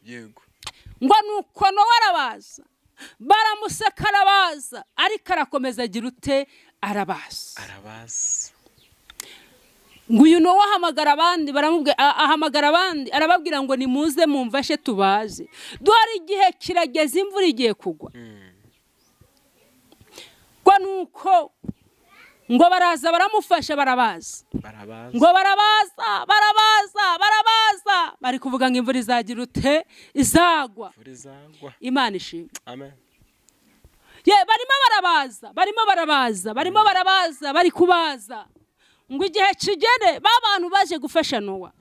Yego. Ngo nuko Nowa arabaza, baramuseka, arabaza, ariko arakomeza agira ute? Arabaza. Arabaza. Ngo uyu Nowa ahamagara abandi, baramubwira, ahamagara abandi, arababwira ngo: "Nimuze mumfashe tubaze, dore igihe kirageze, imvura igiye kugwa." Ngo nuko ngo baraza, baramufasha, barabaza. Barabaza. Ngo barabaza, barabaza, barabaza, bari kuvuga ngo imvura izagira ute? Izagwa. Imvura izagwa. Imana ishimwe. Amen. Ye, barimo barabaza, barimo barabaza, barimo barabaza, bari kubaza ngo igihe kigere ba bantu baje gufasha Nowa.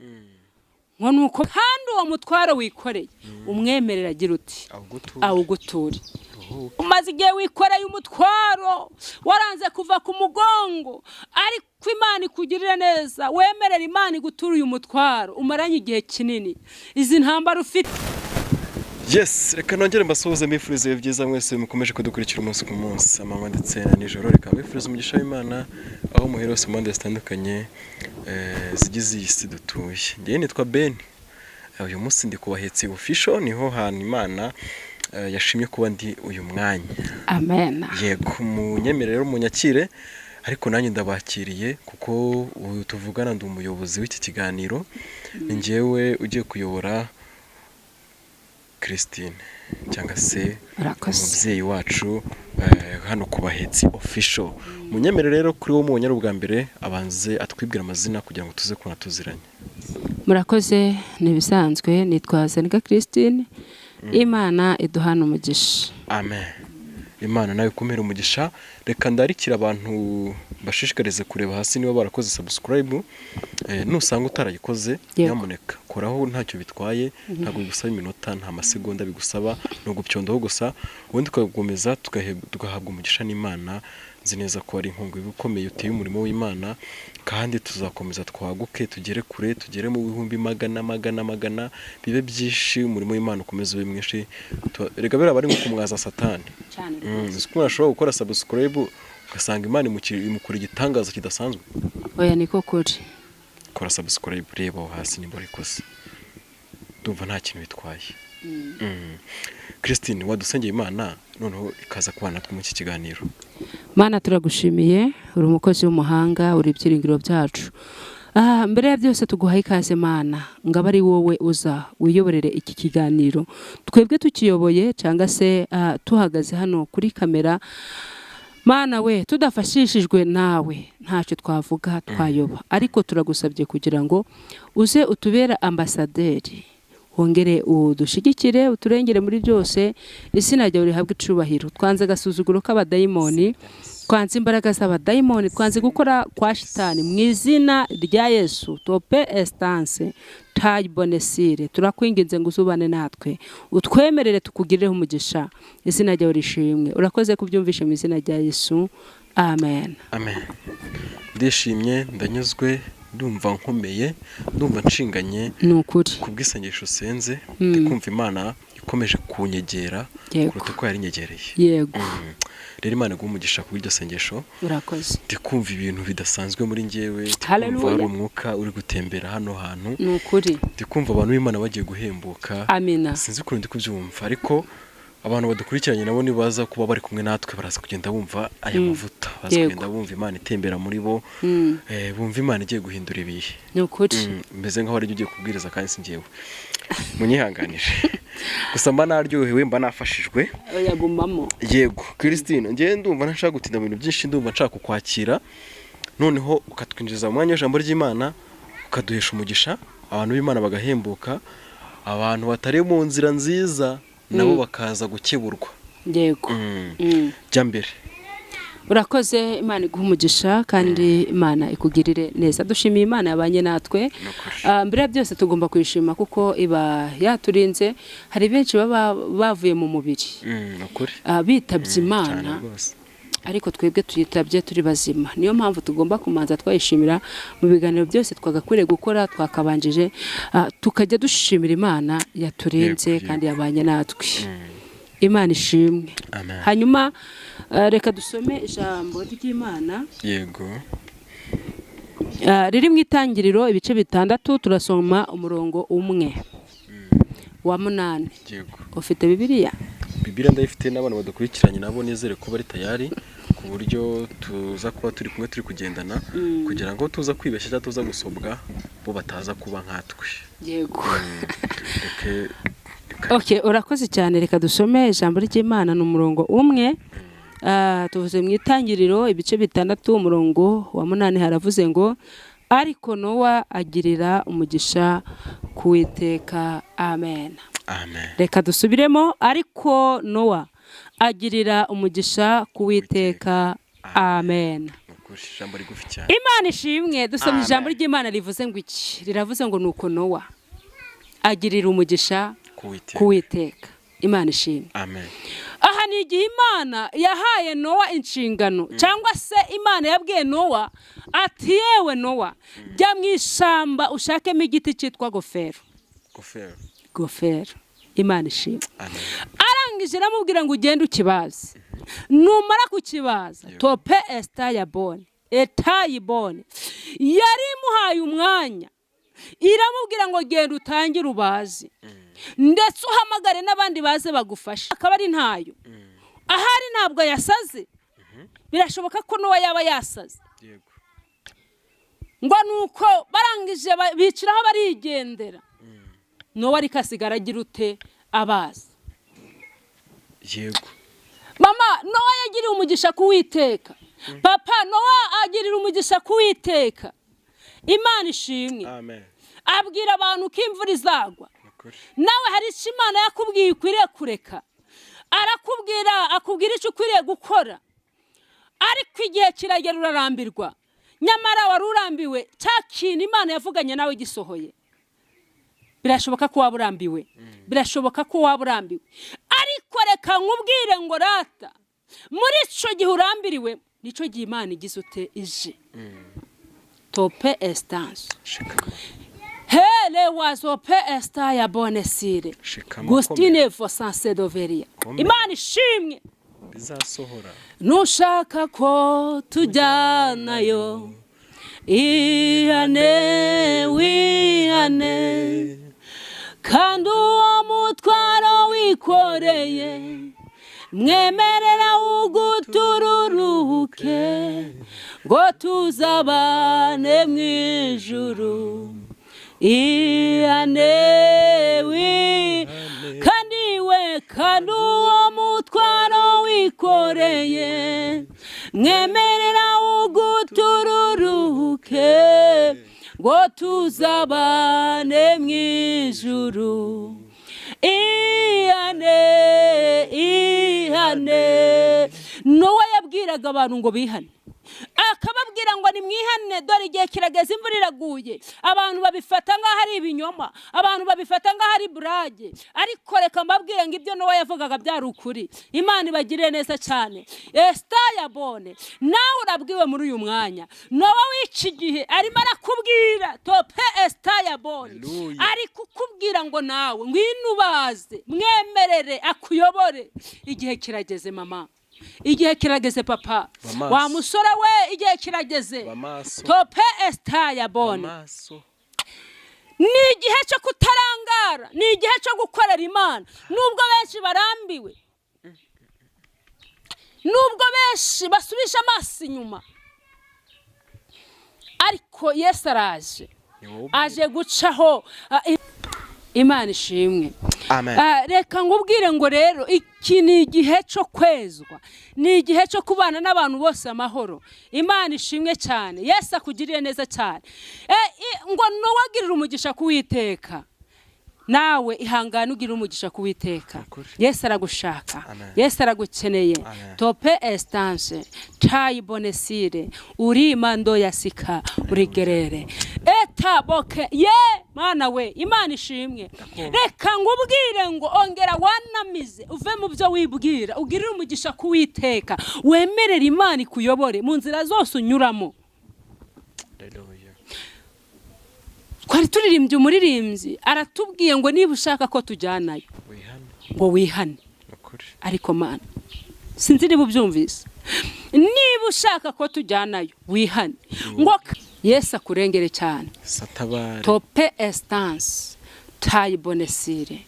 Ngo nuko kandi uwo mutwaro wikoreye umwemerera agira uti awuguture. Awuguture. Uruhuke. Umaze igihe wikoreye umutwaro waranze kuva ku mugongo, ariko Imana ikugirire neza, wemerera Imana iguture uyu mutwaro umaranye igihe kinini, izi ntambara ufite. Yes, reka nongere mbasuhuze, mbifurize ibihe byiza mwese mukomeje kudukurikira umunsi ku munsi, amanywa ndetse na nijoro. Reka mbifurize umugisha w'Imana aho muhera hose mu mpande zitandukanye zigize iyi si dutuye. Njyewe nitwa Ben. Uyu munsi ndi ku Bahetsi Official, niho hantu Imana yashimye kuba ndi uyu mwanya. Amen. Yego, munyemerere rero munyakire, ariko nanjye ndabakiriye kuko ubu tuvugana ndi umuyobozi w'iki kiganiro, ni njyewe ugiye kuyobora Christine cyangwa se Urakoze. umubyeyi wacu hano ku Bahetsi Official. Munyemerere rero kuri wo mubonye ari ubwa mbere abanze atwibwira amazina kugira ngo tuze kubona tuziranye. Murakoze, ni ibisanzwe, nitwa Zenica Christine. Imana iduhana umugisha. Amen. Imana nawe ikumere umugisha. Reka ndarikira abantu, bashishikarize kureba hasi niba barakoze subscribe. Nusanga utarayikoze, nyamuneka koraho, ntacyo bitwaye, ntabwo bigusaba iminota, nta masegonda bigusaba, ni ugupyondaho gusa, ubundi tugakomeza tugahabwa umugisha n'Imana. Nzi neza ko ari inkunga iba ikomeye uteye umurimo w'Imana, kandi tuzakomeza twaguke, tugere kure, tugere mu bihumbi magana magana magana, bibe byinshi, umurimo w'Imana ukomeze ube mwinshi. Reka biriya bari nko kumwaza Satani. Cyane. Uzi ko umuntu ashobora gukora subscribe ugasanga Imana imukora igitangaza kidasanzwe? Oya, niko kuri. Kora subscribe, reba aho hasi nimba urikoze, ndumva nta kintu bitwaye. Christine, wadusengeye Imana noneho ikaza kubana natwe muri iki kiganiro? Mana, turagushimiye, uri umukozi w'umuhanga, uri ibyiringiro byacu. Mbere ya byose tuguhaye ikaze Mana, ngo abe ari wowe uza wiyoborere iki kiganiro, twebwe tukiyoboye cyangwa se tuhagaze hano kuri kamera. Mana we, tudafashishijwe nawe ntacyo twavuga, twayoba, ariko turagusabye kugira ngo uze utubere ambasaderi, wongere udushyigikire, uturengere muri byose, izina ryawe rihabwe icubahiro. Twanze agasuzuguro k'abadayimoni, twanze imbaraga z'abadayimoni, twanze gukora kwa Shitani mu izina rya Yesu. Tope esitanse tayi bonesire, turakwinginze ngo uzubane natwe, utwemerere tukugirireho umugisha, izina ryawe rishimwe. Urakoze kubyumvishe mu izina rya Yesu, amen. Amen. Ndishimye, ndanyuzwe, ndumva nkomeye, ndumva nshinganye Ni ukuri. ku bw'isengesho usenze. Ndi kumva Imana ikomeje kunyegera kuruta uko yari inyegereye. Rero Imana iguhe umugisha ku bw'iryo sengesho. Urakoze. Ndi kumva ibintu bidasanzwe muri njyewe, ndi kumva Hallelujah. hari umwuka uri gutembera hano hantu. Ni ukuri. Ndi kumva abantu b'Imana bagiye guhembuka. Amina. Sinzi ukuntu ndi kubyumva, ariko abantu badukurikiranye nabo nibaza kuba bari kumwe natwe baraza kugenda bumva aya mavuta, baza kugenda bumva Imana itembera muri bo, bumva Imana igiye guhindura ibihe. Ni ukuri. Meze nkaho ari ugiye kubwiriza kandi si njyewe, munyihanganire gusa mba naryohewe, mba nafashijwe. Yagumamo. Yego Christine, njyewe ndumva ntashaka gutinda mu bintu byinshi, ndumva nshaka kukwakira noneho ukatwinjiza mu mwanya w'ijambo ry'Imana, ukaduhesha umugisha, abantu b'Imana bagahembuka, abantu batari mu nzira nziza nabo bakaza gukeburwa. Yego. Jya mbere. Urakoze, Imana iguha umugisha kandi Imana ikugirire neza. Dushimiye Imana yabanye natwe. Ni ukuri. Mbere ya byose tugomba kuyishima kuko iba yaturinze. Hari benshi baba bavuye mu mubiri, Ni ukuri. Bitabye Cyane Imana, rwose. ariko twebwe tuyitabye turi bazima. Niyo mpamvu tugomba kumanza twayishimira mu biganiro byose twagakwiriye gukora, twakabanjije tukajya dushimira Imana yaturinze kandi yabanye natwe. Imana ishimwe. Amen. Hanyuma reka dusome ijambo ry'Imana riri mu Itangiriro ibice 6, turasoma umurongo umwe. wa 8. Yego. Ufite Bibiliya? Bibiliya ndayifite, n'abana badukurikiranye nabo nizere ko bari tayari, ku buryo tuza kuba turi kumwe turi kugendana, kugira ngo tuza kwibeshya cyangwa tuza gusobwa bo bataza kuba nkatwe. Yego. Reka. Okay, urakoze cyane. Reka dusome ijambo ry'Imana, ni umurongo umwe. Tuvuze mu Itangiriro ibice 6 umurongo wa 8, haravuze ngo: ariko Nowa agirira umugisha ku Uwiteka. Amen. Amen. Reka dusubiremo: ariko Nowa agirira umugisha ku Uwiteka. Amen. Ni ukuri, ijambo rigufi cyane. Imana ishimwe. Dusomye Amen. ijambo ry'Imana rivuze ngo iki? Riravuze ngo: nuko Nowa agirira umugisha ku Uwiteka. ku Uwiteka. Imana ishimwe. Amen. Aha ni igihe Imana yahaye Nowa inshingano, cyangwa se Imana yabwiye Nowa ati: yewe Nowa, jya mu ishyamba ushakemo igiti cyitwa gofero. Gofero. Gofero. Imana ishimwe. Amen. Arangije aramubwira ngo: ugende ukibaze, numara kukibaza, Yego. tope esita ya bone etayibone. Yari imuhaye umwanya, iramubwira ngo: genda utangire ubaze, ndetse uhamagare n'abandi baze bagufashe. Akaba ari ntayo ahari, ntabwo yasaze. Birashoboka ko n'uwo yaba yasaze. Yego. Ngo nuko barangije biciraho barigendera. Nowa ariko asigara agira ute? Abaza. Yego. Mama, Nowa yagiriye umugisha kuwiteka. Papa, Nowa agirira umugisha kuwiteka. Imana ishimwe. Amen. Abwira abantu ko imvura izagwa. Ni ukuri. Nawe hari icyo Imana yakubwiye ukwiriye kureka, arakubwira, akubwira icyo ukwiriye gukora, ariko igihe kiragera urarambirwa. Nyamara wari urambiwe cya kintu Imana yavuganye nawe gisohoye. Birashoboka ko waba urambiwe, birashoboka ko waba urambiwe, ariko reka nkubwire ngo rata, muri icyo gihe urambiriwe nicyo gihe Imana igize ute? Ije. Tope esitanse. Shikama. Hele wazope esta ya bonesire. Shikama. Gustine vosanse doveria. Komera. Imana ishimwe. Bizasohora. Nushaka ko tujyanayo, ihane, wihane, kandi uwo mutwaro wikoreye mwemerera ugutururuke, ngo tuzabane mu ijuru. Ihane wi kandi we, kandi uwo mutwaro wikoreye mwemerera ugutururuke, ngo tuzabane mu ijuru. Ihane, ihane. Nowa yabwiraga abantu ngo bihane, akababwira ngo: nimwihane, dore igihe kirageze, imvura iraguye. Abantu babifata nk'aho ari ibinyoma, abantu babifata nk'aho ari burage, ariko reka mbabwire ngo ibyo Nowa yavugaga byari ukuri. Imana ibagirire neza cyane. Esita yabone, nawe urabwiwe muri uyu mwanya. Nowa w'iki gihe arimo arakubwira, tope esita yabone. Hallelujah. Ari kukubwira ngo nawe ngwino ubaze, mwemerere akuyobore. Igihe kirageze mama, igihe kirageze papa. Bamaso. Wa musore we, igihe kirageze. Bamaso. Tope esita yabone. Amaso. Ni igihe cyo kutarangara, ni igihe cyo gukorera Imana, nubwo benshi barambiwe, nubwo benshi basubije amaso inyuma, ariko Yesu araje. Ni wowe. Aje gucaho. Imana ishimwe. Amen. Reka ngubwire ngo rero iki ni igihe cyo kwezwa, ni igihe cyo kubana n'abantu bose amahoro. Imana ishimwe cyane. Yesu akugirire neza cyane. Ngo nowagirire umugisha kuwiteka, nawe ihangane ugire umugisha kuwiteka. Ukuri. Yesu aragushaka. Amen. Yesu aragukeneye. Amen. Tope esitanse tayi bonesire uri mando yasika urigerere eta boke ye mana we. Imana ishimwe. Reka ngubwire ngo ongera wanamize, uve mu byo wibwira, ugirire umugisha kuwiteka, wemerere Imana ikuyobore mu nzira zose unyuramo. Hallelujah. Twari turirimbye, umuririmbyi aratubwiye ngo niba ushaka ko tujyanayo, Wihane. ngo wihane. Ni ukuri. Ariko mana, sinzi niba ubyumvise, niba ushaka ko tujyanayo wihane, ngo Yesu akurengere cyane. Satabare. Tope esitanse Tayibonesire.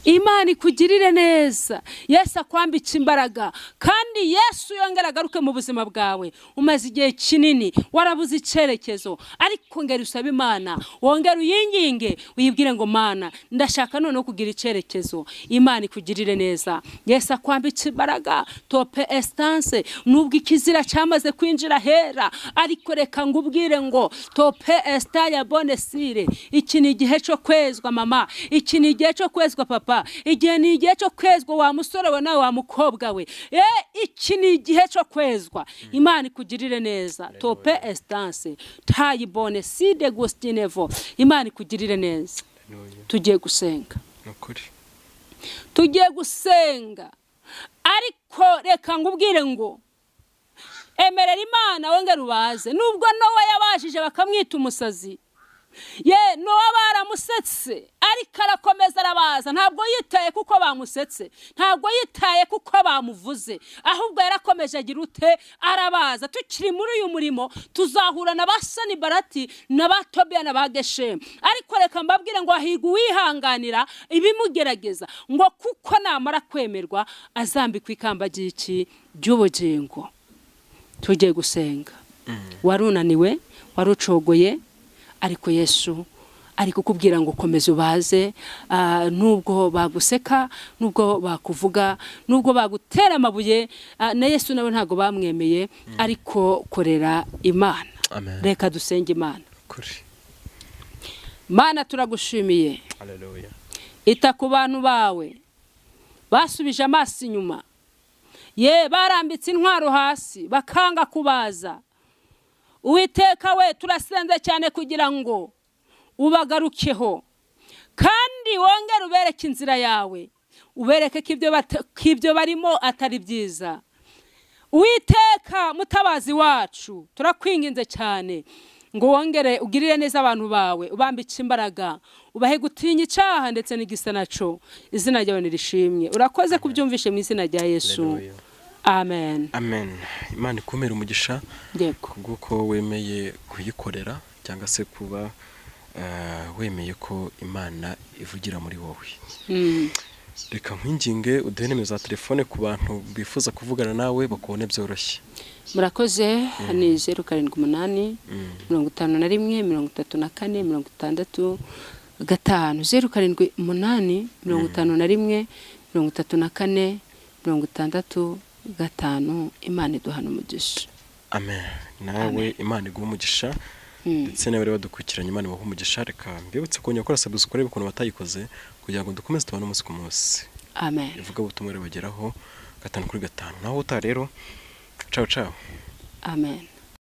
Imana ikugirire neza, Yesu akwambike imbaraga, kandi Yesu yongera agaruke mu buzima bwawe. Umaze igihe kinini warabuze icyerekezo, ariko ngera usabe Imana, wongere uyinginge, uyibwire ngo Mana ndashaka noneho kugira icyerekezo. Imana ikugirire neza, Yesu akwambike imbaraga. Tope esitanse, nubwo ikizira cyamaze kwinjira hera, ariko reka ngubwire ngo tope esitaya bonesire, iki ni igihe cyo kwezwa mama, iki ni igihe cyo kwezwa papa, igihe ni igihe cyo kwezwa wa musore we nawe wa mukobwa we. Iki ni igihe cyo kwezwa. Imana ikugirire neza. Tope esitanse tayibone side gustinevo. Imana ikugirire neza. Tugiye gusenga, tugiye gusenga, ariko reka ngubwire ngo emerera Imana wongere ubaze. Nubwo Nowa yabajije bakamwita umusazi, ye Nowa baramusetse, ariko arakomeza arabaza. Ntabwo yitaye kuko bamusetse, ntabwo yitaye kuko bamuvuze, ahubwo yarakomeje agira ute? Arabaza. Tukiri muri uyu murimo tuzahura na ba Sanibarati na ba Tobiya na ba Geshemu, ariko reka mbabwire ngo hahirwa uwihanganira ibimugerageza, ngo kuko namara kwemerwa azambikwa ikamba ry'iki? Ry'ubugingo. Tugiye gusenga. Warunaniwe, warucogoye, ariko Yesu ari kukubwira ngo komeza ubaze. Nubwo baguseka, nubwo bakuvuga, nubwo bagutera amabuye, na Yesu nawe ntabwo bamwemeye, ariko korera Imana. Reka dusenge Imana. Mana turagushimiye. Ita ku bantu bawe basubije amaso inyuma, ye barambitse intwaro hasi bakanga kubaza. Uwiteka we, turasenze cyane kugira ngo ubagarukeho, kandi wongere ubereke inzira yawe, ubereke ko ibyo barimo atari byiza. Uwiteka mutabazi wacu, turakwinginze cyane ngo wongere ugirire neza abantu bawe, ubambike imbaraga, ubahe gutinya icyaha ndetse n'igisa naco. Izina ryawe nirishimwe. Urakoze kubyumvishe mu izina rya Yesu. Amen. Amen. Imana ikumere umugisha kubw'uko wemeye kuyikorera, cyangwa se kuba wemeye ko Imana ivugira muri wowe. Reka nkwinginge uduhe nimero za telefone ku bantu bifuza kuvugana nawe bakubone byoroshye. Murakoze. Ni 0 7 8 51 34 65 0 7 8 51 34 65. Imana iduhana umugisha. Amen. Nawe Imana iguhe umugisha, ndetse nawe badukurikiranye Imana ibahe umugisha. Reka mbibutse kongera gukora subscribe ukuntu batayikoze, kugira ngo dukomeze tubane umunsi ku munsi. Amen. Ivuga ubutumwa ribageraho 5 kuri 5. Naho uta rero, ciao ciao. Amen.